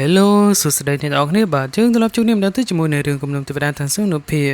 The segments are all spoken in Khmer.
Hello សួស្តីអ្នកទាំងអស់គ្នាបាទយើងត្រឡប់ជួបគ្នាម្ដងទៀតជាមួយនៅរឿងគំនុំទេវតាឋានសួគ៌នៅភាគ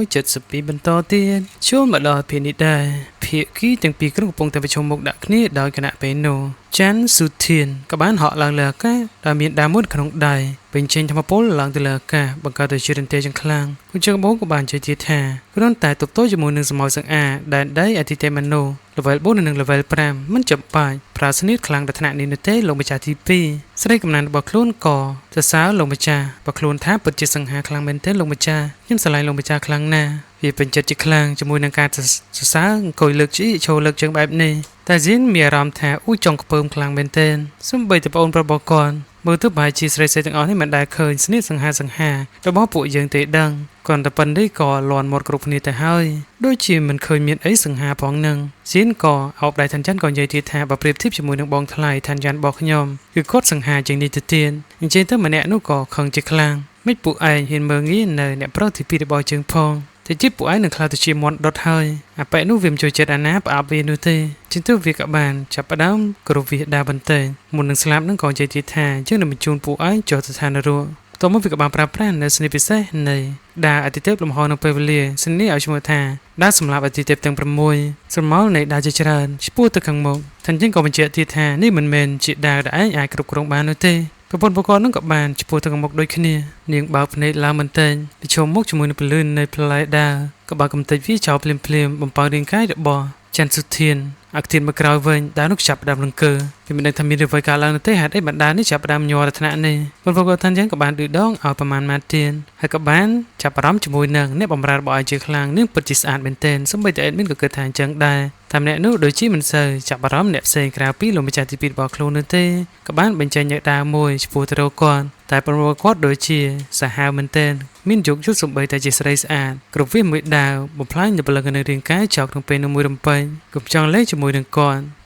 472បន្តទៀតចូលមកដល់ភាគនេះដែរភាគីទាំងពីរក្រុមកំពុងតែប្រឈមមុខដាក់គ្នាដោយគណៈពេលនោះច័ន្ទសុធានក៏បានហក់ឡើងលើអាកាសដោយមានដាវមួយក្នុងដៃបញ្ចេញធម៌ពលឡើងទៅលើអាកាសបង្កើតទៅជារន្ទះយ៉ាងខ្លាំងគុជើងបងក៏បានជឿទៀតថាគ្រាន់តែទប់ទល់ជាមួយនឹងសមោយសង្អាដែនដីអធិទេមនុស្ស level 4និង level 5មិនចាំបាច់ប្រើស្នៀតខ្លាំងដល់ថ្នាក់នេះនោះទេលោកម្ចាស់ទី2ស្រីកំណានរបស់ខ្លួនក៏សរសើរលោកម្ចាស់បើខ្លួនថាពិតជាសង្ហាខ្លាំងមែនទែនលោកម្ចាស់ខ្ញុំស្រឡាញ់លោកម្ចាស់ខ្លាំងណាស់វាពេញចិត្តជាខ្លាំងជាមួយនឹងការសរសើរអង្គុយលើកជីឈរលើកជើងបែបនេះតែស៊ីនមានអារម្មណ៍ថាអ៊ូចង់ខ្ពើមខ្លាំងមែនទែនសំបីតែប្អូនប្រុសរបស់គាត់មើលទៅប្រហែលជាស្រីៗទាំងអស់នេះមិនដែលឃើញស្នៀតសង្ហាសង្ហារបស់ពួកយើងទេដឹងគ្រាន់តែប៉ុណ្្នេះក៏លន់មាត់គ្រប់គ្នាទៅហើយដូចជាមិនឃើញមានអីសង្ហាផងនឹងស៊ីនក៏អោបដៃឋានច័ន្ទក៏និយាយទៀតថាបើប្រៀបធៀបជាមួយនឹងបងថ្លៃឋានច័ន្ទរបស់ខ្ញុំគឺគាត់សង្ហាជាងនេះទៅទៀតអញ្ចឹងទៅម្នាក់នោះក៏ខឹងជាខ្លាំងមិនពួកឯងហ៊ានមើងងាយនៅអ្នកប្រុសទី2របស់យើងផងតែជាតិពួកឯងនឹងខ្លាចទៅជាមន់ដុតហើយអាប៉ែនោះវាមិនចូលចិត្តអាណាផ្អាប់វានោះទេជាងទៅវាក៏បានចាប់ផ្ដើមគ្រវាសដើរបន្តិចមុននឹងស្លាប់នឹងក៏និយាយទៀតថាយើងនឹងបញ្ជូនពួកឯងចុះទៅឋាននរកតមកវាក៏បានប្រើប្រាស់នៅស្នីពិសេសនៃដាអតិទេពលំហនៅពេលវេលាស្នីឲ្យឈ្មោះថាដាសម្រាប់អតិទេពទាំង6ស្រមោលនៃដាជាច្រើនឆ្ពោះទៅខាងមុខທ່ានជាងក៏បញ្ជាក់ទៀតថានេះមិនមែនជាដាដែលឯងអាចគ្រប់គ្រងបាននោះទេប្រពន្ធបកនឹងក៏បានឆ្ពោះទៅខាងមុខដូចគ្នានាងបើកភ្នែកឡើងបន្តិចប្រឈមមុខជាមួយនឹងពលឺនៃផ្លែដាក៏បើកំទេចវាចោលភ្លាមភ្លាមបំពើរាងកាយរបស់ច័ន្ទសុធានអគធានមកក្រោយវិញដាវនោះចាប់ផ្ដើមលង្កើវាមិនដឹងថាមានរឿងអ្វីកើតឡើងនោះទេហេតុអីបណ្ដានេះចាប់ផ្ដើមញ័រដល់ថ្នាក់នេះប៉ុន្តែគាត់ថាយ៉ាងក៏បានឌឺដងឲ្យប្រមាណម៉ាត់ទៀនហើយក៏បានចាប់អារម្មណ៍ជាមួយនឹងអ្នកបម្រើរបស់ឯងជាខ្លាំងនាងពិតជាស្អាតមែនទែនសូម្បីតែអេដមីនក៏គិតថាអញ្ចឹងដែរតាមអ្នកនោះដូចជាមិនសូវចាប់អារម្មណ៍អ្នកផ្សេងក្រៅពីលោកម្ចាស់ទី2របស់ខ្លួននោះទេក៏បានបញ្ចេញយកដាវមួយឆ្ពោះទៅរកគាត់តែប្រមូលគាត់ដូចជាសាហាវមែនទែនមានយោគយល់សំបីតែជាស្រីស្អាតគ្រប់វាមួយដាវបំផ្លាញនៅពលឹងនៅរាងកាយចោលក្នុងពេលនោះមួយរំពេញកុំចង់លេងជាមួយនឹងគាត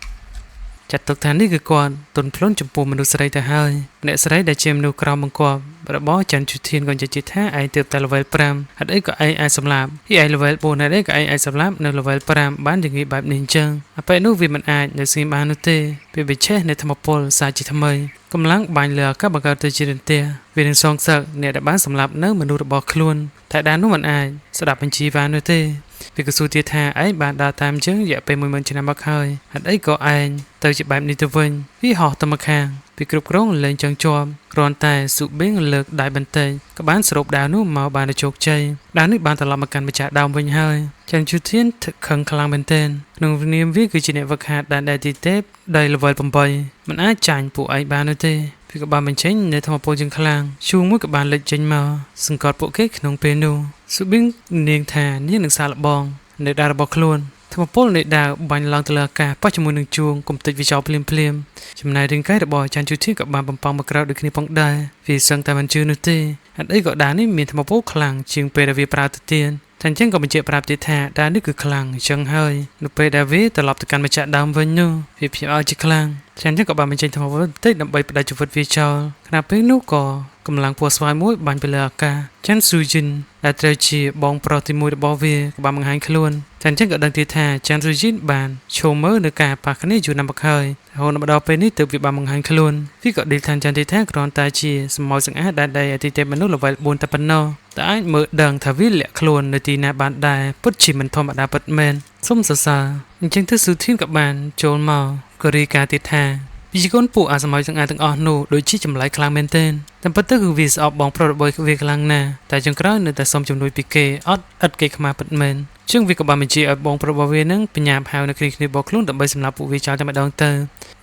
់ចាត់ទុកថានេះគឺគាត់ទន់ភ្លន់ចំពោះមនុស្សស្រីទៅហើយអ្នកស្រីដែលជាមនុស្សក្រោមបង្គាប់របស់ច័ន្ទជធានក៏និយាយថាឯងទើបតែ level 5ហេតុអីក៏ឯងអាចសម្លាប់ពីឯង level 4ហេតុអីក៏ឯងអាចសម្លាប់នៅ level 5បានយ៉ាងងាយបែបនេះអញ្ចឹងអាពេលនោះវាមិនអាចនៅស្ងៀមបាននោះទេវាបិឆេះនៅធម្មពលសាជាថ្មីកម្លាំងបាញ់លើអាកាសបង្កើតទៅជារន្ទះវានឹងសងសឹកអ្នកដែលបានសម្លាប់នៅមនុស្សរបស់ខ្លួនតែដាននោះមិនអាចស្ដាប់បញ្ជីបាននោះទេវាក៏សួរទៀតថាឯងបានដើរតាមជើងរយៈពេល10000ឆ្នាំមកហើយហេតុអីក៏ឯងទៅជាបែបនេះទៅវិញវាហោះទៅមកខាងពីគ្រប់គ្រងលែងចង់ជាប់គ្រាន់តែស៊ូប៊ីងលើកដៃបន្តិចក៏បានសរុបដាវនោះមកបានជោគជ័យដាវនេះបានត្រឡប់មកកាន់ម្ចាស់ដើមវិញហើយច័ន្ទជូធានខឹងខ្លាំងមែនទែនក្នុងនាមវាគឺជាអ្នកវឹកហាត់ដែនដីទីទេពដី level 8មិនអាចចាញ់ពួកឯងបាននោះទេវាក៏បានបញ្ចេញនៅធម៌ពលជាងខ្លាំងជួងមួយក៏បានលេចចេញមកសង្កត់ពួកគេក្នុងពេលនោះស៊ូប៊ីងនាងថានាងនឹងសាកល្បងនៅដាវរបស់ខ្លួនធម៌ពលនៃដាវបាញ់ឡើងទៅលើអាកាសប៉ះជាមួយនឹងជួងកំទេចវាចោលភ្លាមភ្លាមចំណែករាងកាយរបស់ច័ន្ទជូធានក៏បានបំពងមកក្រៅដូចគ្នាផងដែរវាសឹងតែមិនជឿនោះទេហេតុអីក៏ដាវនេះមានធម៌ពលខ្លាំងជាងពេលដែលវាប្រើទៅទៀតតែអញ្ចឹងក៏បញ្ជាក់ប្រាប់ទៀតថាដាវនេះគឺខ្លាំងអញ្ចឹងហើយនៅពេលដែលវាត្រឡប់ទៅកាន់ម្ចាស់ដើមវិញនោះវាភ្ញាក់ឲ្យជាខ្លាំងតែអញ្ចឹងក៏បានបញ្ចេញធម៌ពលបន្តិចដើម្បីផ្ដាច់ជីវិតវាចោលខណៈពេលនោះក៏កម្លាំងពណ៌ស្វាយមួយបាញ់ទៅលើអាកាសចាន់ស៊ូជីនដែលត្រូវជាបងប្រុសទី1របស់វាក៏បានបង្ហាញខ្លួនតែអញ្ចឹងក៏ដឹងទៀតថាចាន់ស៊ូជីនបានឈោមើលនៅការប៉ះគ្នាយូរណាស់មកហើយរហូតមកដល់ពេលនេះទើបវាបានបង្ហាញខ្លួនវាក៏ឌីលថាចាន់ទៀតថាគ្រាន់តែជាសមោយសង្អាតដែលដីអតិថិមនុស្ស level 4តែប៉ុណ្ណោះតែអាចមើលដឹងថាវាលាក់ខ្លួននៅទីណាបានដែរពិតជាមិនធម្មតាពិតមែនសូមសរសើរអញ្ចឹងទៅស៊ូធីនក៏បានចូលមកក៏រាយការណ៍ទៀតថាវិជាកូនពួកអាសម័យទាំងអស់ទាំងអស់នោះដូចជាចម្លែកខ្លាំងមែនទែនតែពិតទៅគឺវាស្អប់បងប្រុសរបស់វាខ្លាំងណាស់តែចុងក្រោយនៅតែសុំជំនួយពីគេអត់ឥតគេខ្មាស់ពិតមែនជាងវាក៏បានបញ្ជាឲ្យបងប្រុសរបស់វានឹងបញ្ញាប់ហៅនៅគ្នាគ្នារបស់ខ្លួនដើម្បីសម្លាប់ពួកវាចោលតែម្ដងទៅ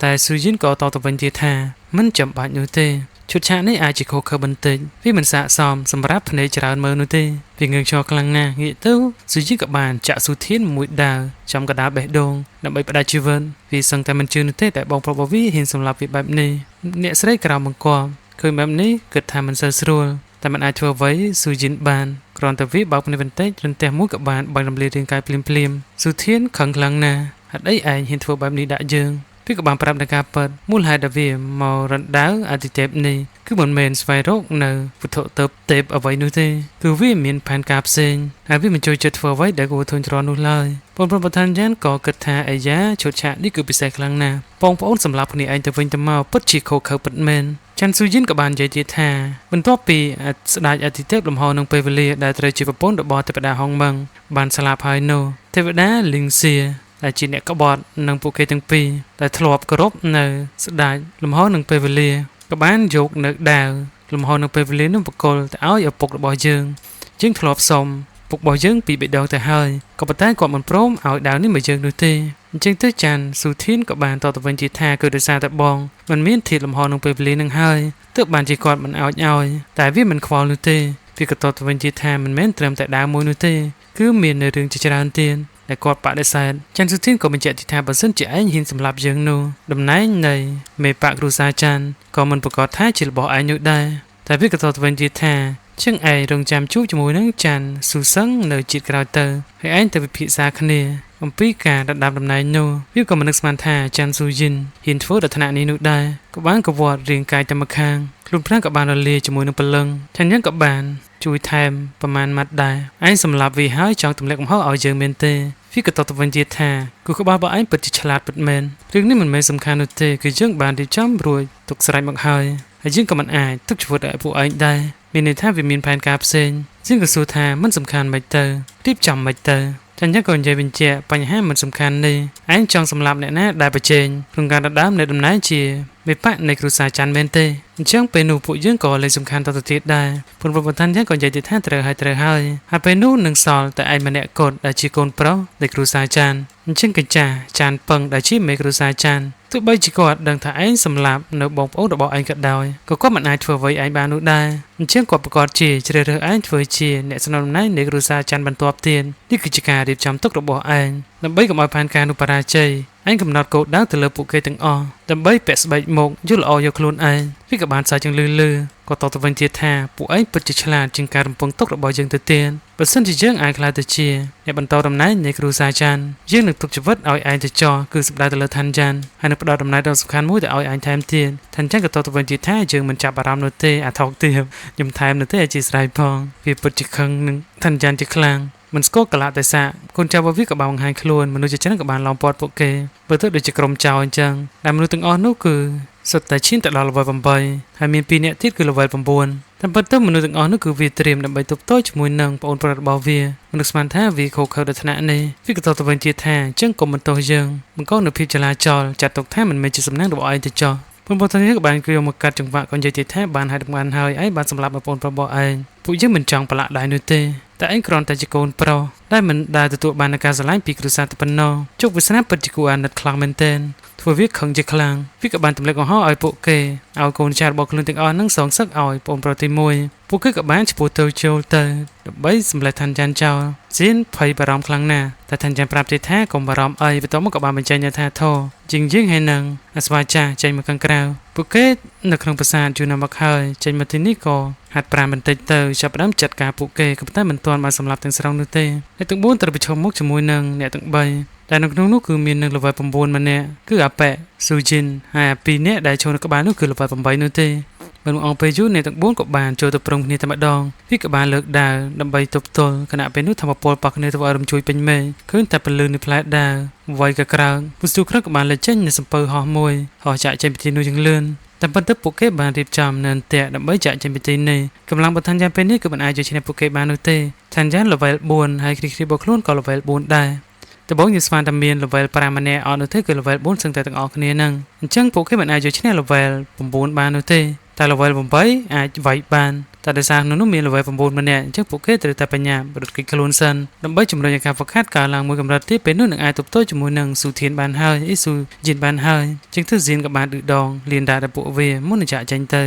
តែស៊ូយិនក៏តទៅវិញទៀតថាមិនចាំបាច់នោះទេឈុតឆាកនេះអាចជាខុសខើបន្តិចវាមិនស័ក្តិសមសម្រាប់ភ្នែកច្រើនមើលនោះទេវាងឿងឆ្ងល់ខ្លាំងណាស់ងាកទៅស៊ូយិនក៏បានចាក់ស៊ូធានមួយដាវចំកណ្ដាលបេះដូងដើម្បីផ្ដាច់ជីវិតវាសឹងតែមិនជឿនោះទេតែបងប្រុសរបស់វាហ៊ានសម្លាប់វាបែបនេះអ្នកស្រីក្រោមបង្គាប់ឃើញបែបនេះគិតថាមិនសូវស្រួលតែមិនអាចធ្វើអ្វីស៊ូយិនបានគ្រាន់តែវាបើកភ្នែកបន្តិចរន្ទះមួយក៏បានបាញ់រំលាយរាងកាយភ្លាមភ្លាមស៊ូធានខឹងខ្លាំងណាស់ហេតុអីឯងហ៊ានធ្វើបែបនេះដាក់យើងវាក៏បានប្រាប់ដល់ការពិតមូលហេតុដែលវាមករណ្ដៅអតិទេពនេះគឺមិនមែនស្វែងរកនៅវត្ថុទៅទេពអ្វីនោះទេគឺវាមានផែនការផ្សេងហើយវាមិនចូលចិត្តធ្វើអ្វីដែលគួរធុញទ្រាន់នោះឡើយបងប្រុសប្រធានយ៉ានក៏គិតថាអាយ៉ាឈុតឆាកនេះគឺពិសេសខ្លាំងណាស់បងប្អូនសម្លាប់គ្នាឯងទៅវិញទៅមកពិតជាខុសខើពិតមែន ចាន់ស៊ូយិនក៏បាននិយាយទៀតថាបន្ទាប់ពីស្ដេចអតិទេពលំហនឹងពេលវេលាដែលត្រូវជាប្រពន្ធរបស់ទេវតាហុងមឹងបានស្លាប់ហើយនោះទេវតាលីងសៀដែលជាអ្នកក្បត់នឹងពួកគេទាំងពីរដែលធ្លាប់គោរពនៅស្ដេចលំហនឹងពេលវេលាក៏បានយកនៅដាវលំហនឹងពេលវេលានោះបកគលទៅឲ្យឪពុករបស់យើងយើងធ្លាប់សុំពុករបស់យើងពីរបីដងទៅហើយក៏ប៉ុន្តែគាត់មិនព្រមឲ្យដាវនេះមកយើងនោះទេអញ្ចឹងទៅចាន់ស៊ូធានក៏បានតបទៅវិញជាថាគឺដោយសារតែបងមិនមានធាតុលំហនឹងពេលវេលានឹងហើយទើបបានជាគាត់មិនឲ្យតែវាមិនខ្វល់នោះទេវាក៏តបទៅវិញជាថាមិនមែនត្រឹមតែដាវមួយនោះទេគឺមាននៅរឿងជាច្រើនទៀតដែលគាត់បដិសេធចាន់ស៊ូធានក៏បញ្ជាក់ថាបើសិនជាឯងហ៊ានសម្លាប់យើងនោះតំណែងនៃមេបកគ្រួសារចាន់ក៏មិនប្រកាសថាជារបស់ឯងនោះដែរតែវាក៏តបទៅវិញជាថាជាងឯងរងចាំជួបជាមួយនឹងចាន់ស៊ូសឹងនៅជាតិក្រោយទៅហើយឯងទៅពិភាក្សាគ្នាអំពីការដណ្ដើមតំណែងនោះវាក៏មិននឹកស្មានថាចាន់ស៊ូយិនហ៊ានធ្វើដល់ថ្នាក់នេះនោះដែរក៏បានកវត្តរាងកាយតែម្ខាងខ្លួនប្រាណក៏បានរលាយជាមួយនឹងព្រលឹងចាន់យ៉ាងក៏បានជួយថែមប្រមាណម៉ាត់ដែរឯងសម្លាប់វាហើយចង់ទម្លាក់កំហុសឲ្យយើងមែនទេវាក៏តបទៅវិញទៀតថាគូក្បាលរបស់ឯងពិតជាឆ្លាតពិតមែនរឿងនេះមិនមែនសំខាន់នោះទេគឺយើងបានរៀបចំរួចទុកស្រេចមកហើយហើយយើងក៏មិនអាចទុកជីវិតឲ្យពួកឯងដែរមានន័យថាវាមានផែនការផ្សេងយើងក៏សួរថាមិនសំខាន់មិនទៅរៀបចំមិនទៅចាញ់យ៉ាងក៏និយាយបញ្ជាក់បញ្ហាមិនសំខាន់នេះឯងចង់សម្លាប់អ្នកណាដែលប្រជែងក្នុងការដណ្ដើមនៅតំណែងជាមេបកនៃគ្រួសារច័ន្ទមែនទេអញ្ចឹងពេលនោះពួកយើងក៏លេងសំខាន់តទៅទៀតដែរព្រោះបន្ថែមយ៉ាងក៏និយាយទៀតថាត្រូវហើយត្រូវហើយហើយពេលនោះនឹងសល់តែឯងម្នាក់គត់ដែលជាកូនប្រុសនៃគ្រួសារច័ន្ទអញ្ចឹងកញ្ចាស់ចានពឹងដែលជាមេគ្រួសារច័ន្ទទោះបីជាគាត់ដឹងថាឯងសម្លាប់នៅបងប្អូនរបស់ឯងក៏ដោយក៏គាត់មិនអាចធ្វើអ្វីឯងបាននោះដែរអញ្ចឹងគាត់ប្រកាសជាជ្រើសរើសឯងធ្វើជាអ្នកស្នងតំណែងនៃគ្រួសារច័ន្ទបន្ទាប់ទៀតនេះគឺជាការរៀបចំទុករបស់ឯងដើម្បីកុំឲ្យផែនការនោះបរាជ័យឯងកំណត់គោលដៅទៅលើពួកគេទាំងអស់ដើម្បីពាក់ស្បែកមុខយល់ល្អយកខ្លួនឯងវាក៏បានសើចជាងលឺលឺក៏តបទៅវិញទៀតថាពួកឯងពិតជាឆ្លាតជាងការរំពឹងទុករបស់យើងទៅទៀតបើសិនជាយើងអាចក្លាយទៅជាអ្នកបន្តតំណែងនៃគ្រួសារចាន់យើងនឹងទុកជីវិតឲ្យឯងទៅចោះគឺសម្ដៅទៅលើឋានចាន់ហើយនឹងផ្ដល់តំណែងដ៏សំខាន់មួយទៅឲ្យឯងថែមទៀតឋានចាន់ក៏តបទៅវិញទៀតថាយើងមិនចាប់អារម្មណ៍នោះទេអាថោកទៀតខ្ញុំថែមនោះទេអធិស្ឋានផងវាពិតជាខឹងនឹងឋានចាន់ជាខ្លាំងមិនស្គាល់កលៈទេសៈកូនចៅរបស់វាក៏បានបង្ហាញខ្លួនមនុស្សជាច្រើនក៏បានឡោមព័ទ្ធពួកគេបើទៅដូចជាក្រុមចៅអញ្ចឹងដែលមនុស្សទាំងអស់នោះគឺសុទ្ធតែឈានទៅដល់ level 8ហើយមាន2នាក់ទៀតគឺ level 9តាមពិតទៅមនុស្សទាំងអស់នោះគឺវាត្រៀមដើម្បីទប់ទល់ជាមួយនឹងប្អូនប្រុសរបស់វាមនុស្សស្មានថាវាខូខើដល់ថ្នាក់នេះវាក៏តបទៅវិញទៀតថាអញ្ចឹងកុំបន្ទោសយើងបង្កនូវភាពចលាចលចាត់ទុកថាមិនមែនជាសំណាងរបស់ឯងទៅចោះបងប្អូនទាំងនេះក៏បានគ្រាមកកាត់ចង្វាក់ក៏និយាយទៀតថាបានហើយបានហើយឯងបានសម្លាប់បងប្អូនប្រុសរបស់ឯងពួកយើងមិនចង់ប្រឡាក់ដៃនោះទេតែឯងគ្រាន់តែជាកូនប្រុសដែលមិនដែលទទួលបាននូវការស្រឡាញ់ពីគ្រួសារតែប៉ុណ្ណោះជោគវាសនាពិតជាគួរអាណិតខ្លាំងមែនទែនធ្វើវាខឹងជាខ្លាំងវាក៏បានទម្លាក់កំហុសឲ្យពួកគេឲ្យកូនចៅរបស់ខ្លួនទាំងអស់នឹងសងសឹកឲ្យប្អូនប្រុសទី1ពួកគេក៏បានឆ្ពោះទៅចូលទៅដើម្បីសម្លេះឋានចានចោលសៀនភ័យបារម្ភខ្លាំងណាស់តែឋានចានប្រាប់ទៀតថាកុំបារម្ភអីបន្ទាប់មកក៏បានបញ្ចេញថាធរជាងយើងហើយនឹងអាស្វាចាស់ចេញមកខាងក្រៅពួកគេនៅក្នុងប្រាសាទយូរណាស់មកហើយចេញមកទីនេះក៏ហាត់ប្រាណបន្តិចទៅចាប់ផ្ដើមចាត់ការពួកគេក៏ប៉ុន្តែមិនទាន់បានសម្លាប់ទាំងស្រុងនោះទេអ្នកទាំង4ត្រូវប្រឈមមុខជាមួយនឹងអ្នកទាំង3តែនៅក្នុងនោះគឺមាននឹង level 9ម្នាក់គឺអាប៉ែស៊ូជីនហើយអា2នាក់ដែលចូលនៅក្បាលនោះគឺ level 8នោះទេមិនអង្គពេលយូរអ្នកទាំង4ក៏បានចូលទៅព្រមគ្នាតែម្ដងវាក៏បានលើកដាវដើម្បីទប់ទល់ខណៈពេលនោះធម្មពលប៉ះគ្នាធ្វើឲ្យរំជួយពេញមេឃឃើញតែពលឺនៃផ្លែដាវវាយកក្រើងពុស្ទូក្រឹកក៏បានលេចចេញនៅសំពៅហោះមួយហោះចាក់ចេញពីទីនោះយ៉ាងលឿនតាមពិតទៅពួកគេបានរៀបចំនៅអន្ទាក់ដើម្បីចាក់ចេញពីទីនេះកម្លាំងបន្ថែមយ៉ាងពេលនេះគឺមិនអាចយកឈ្នះពួកគេបាននោះទេឋានយ៉ាង level 4ហើយគ្រីគ្រីរបស់ខ្លួនក៏ level 4ដែរដំបូងយើងស្មានតែមាន level 5ម្នាក់អត់នោះទេគឺ level 4សឹងតែទាំងអស់គ្នាហ្នឹងអញ្ចឹងពួកគេមិនអាចយកឈ្នះ level 9បាននោះទេតែ level 8អាចវាយបានតែដោយសារក្នុងនោះមាន level 9ម្នាក់អញ្ចឹងពួកគេត្រូវតែបញ្ញារត់គេចខ្លួនសិនដើម្បីជំរុញឲ្យការហ្វឹកហាត់កើនឡើងមួយកម្រិតទៀតពេលនោះនឹងអាចទប់ទល់ជាមួយនឹងស៊ូធានបានហើយអីស៊ូយិនបានហើយជាងទៅស៊ៀនក៏បានឌឺដងលៀនដាក់ដល់ពួកវាមុននឹងចាក់ចេញទៅ